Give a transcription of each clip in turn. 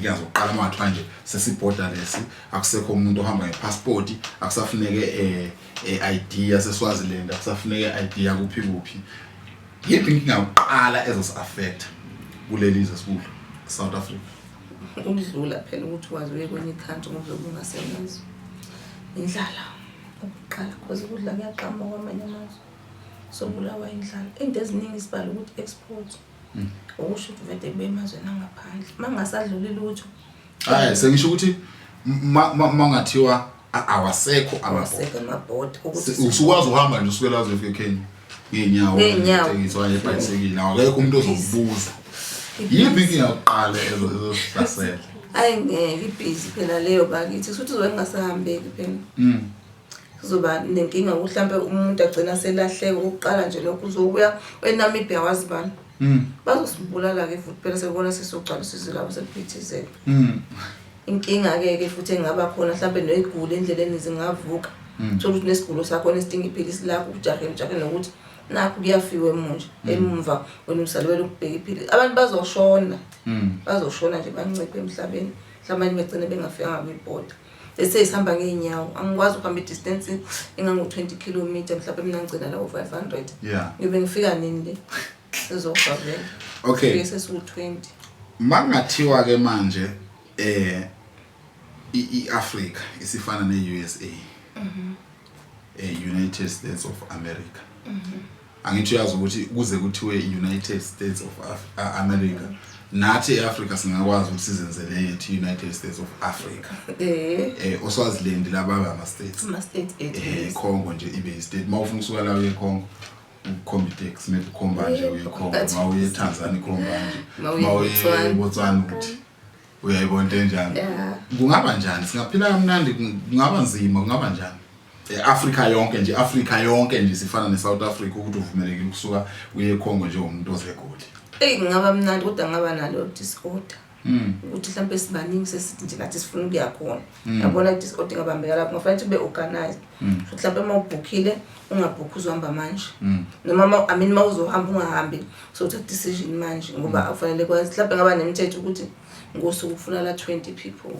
Inkinga zokuqala uma ngathiwa nje sesibhoda lesi, akusekho umuntu ohamba ngepassport, akusafuneke ID yaseSwaziland, akusafuneke ID yakuphi kuphi. Yiphi inkinga yokuqala ezosi-affect kuleli zwe sikulo, South Africa? Ukudlula phela ukuthi wazi uye kwenye i-country ngoba uzobe ungasenazo. Indlala ukuqala, cause ukudla kuyaqhamuka kwamanye amazwe, sobulawa indlala. Into eziningi sibala ukuthi export, okusho ukuthi vele kube emazweni angaphandle uma kungasadluli lutho. Hayi, sengisho ukuthi ma ngathiwa awasekho amabhoda. Awasekho amabhoda ukuthi Usukwazi uhamba nje usukela uzofika eKenya ngey'nyawo, Ngey'nyawo. ngetekisi okanye ebhayisikili, awekho umuntu ozokubuza. Yiphi inkinga yokuqala ezosihlasela? Hayi, ngeke, ibhizi phela leyo bakithi, kusho ukuthi uzobe kungasahambeki phela. Kuzoba nenkinga ukuthi mhlampe umuntu agcina selahleka. Okokuqala nje lokho, uzobuya eNamibia wazi bani. Bazosibulala-ke futhi phela, sebona sesogcwala isizwe labo seliphithizela. Inkinga-ke ke futhi engaba khona, mhlampe ney'guli endleleni zingavuka. Thola ukuthi nesigulo sakhona esidinga iphilisi lakho, ujahele ujahele nokuthi nakhu kuyafiwa emunje emumva, wena usalwela ukubheka iphilisi. Abantu bazoshona. Bazoshona nje, banciphe emhlabeni. Mhlawumbe abanye begcine bengafikanga kwibhoda. Bese sihamba ngey'nyawo, angikwazi ukuhamba i-distance engango-20 kilometre, mhlawumbe mina ngigcina la ku-500. Ngiyobe ngifika nini le? Sizofa vele. Sifike sesiwu-20. Makungathiwa ke manje iAfrica isifana ne-USA, United States of America. Angithi uyazi ukuthi kuze kuthiwe United States of America, nathi eAfrica singakwazi ukuthi sizenzele yethu United States of Africa. OSwaziland laba ama states. Ama-state ethu. Congo nje ibe i-state. Mawufuna ukusuka la uye Congo, ukhomba itaxi, maybe ukhomba nje uye Congo. Mawuye eTanzania, ukhomba nje. Mawuye Mawuye eBotswana. eBotswana, ukuthi uyayibona into enjani. Kungaba njani? Singaphila kamnandi? Kungaba nzima? Kungaba njani? Africa yonke nje, Africa yonke nje sifana neSouth Africa, ukuthi uvumelekile ukusuka uye eCongo njengomuntu ozeGoli. Eyi, kungaba mnandi, kodwa ngaba nalo disorder ukuthi mhlawumbe sibaningi, sesithi nje nathi sifuna ukuya khona. Yabona, i-disorder ingabambeka lapho. Kungafanele ukuthi ube organized futhi, mhlawumbe uma ubhukhile, ungabhukhi uzohamba manje, noma I mean, uma uzohamba ungahambi sothatha decision manje, ngoba akufanele kwazi. Mhlawumbe ngaba nemithetho ukuthi ngosuku kufuna la 20 people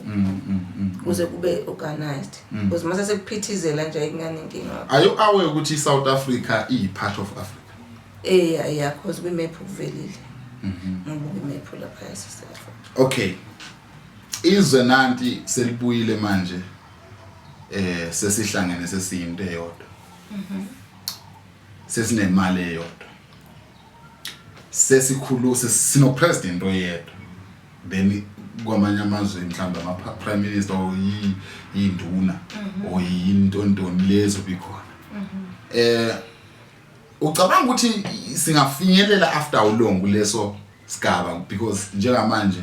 kuze kube organized, because mase sekuphithizela nje, ayinganenkinga. Are you aware ukuthi iSouth Africa iyi-part of Africa? Eh, yeah, cause kwimephu kuvelile, ngoba kwimephu lapha yase-South Africa. Okay, izwe nanti selibuyile manje, sesihlangene, sesiyinto eyodwa, sesinemali eyodwa, sesikhulu, sino president oyedwa, then kwamanye amazwe mhlawumbe ama prime minister or yinduna or yintontoni lezo bikhona. Ucabanga ukuthi singafinyelela after how long kuleso sigaba? Because njengamanje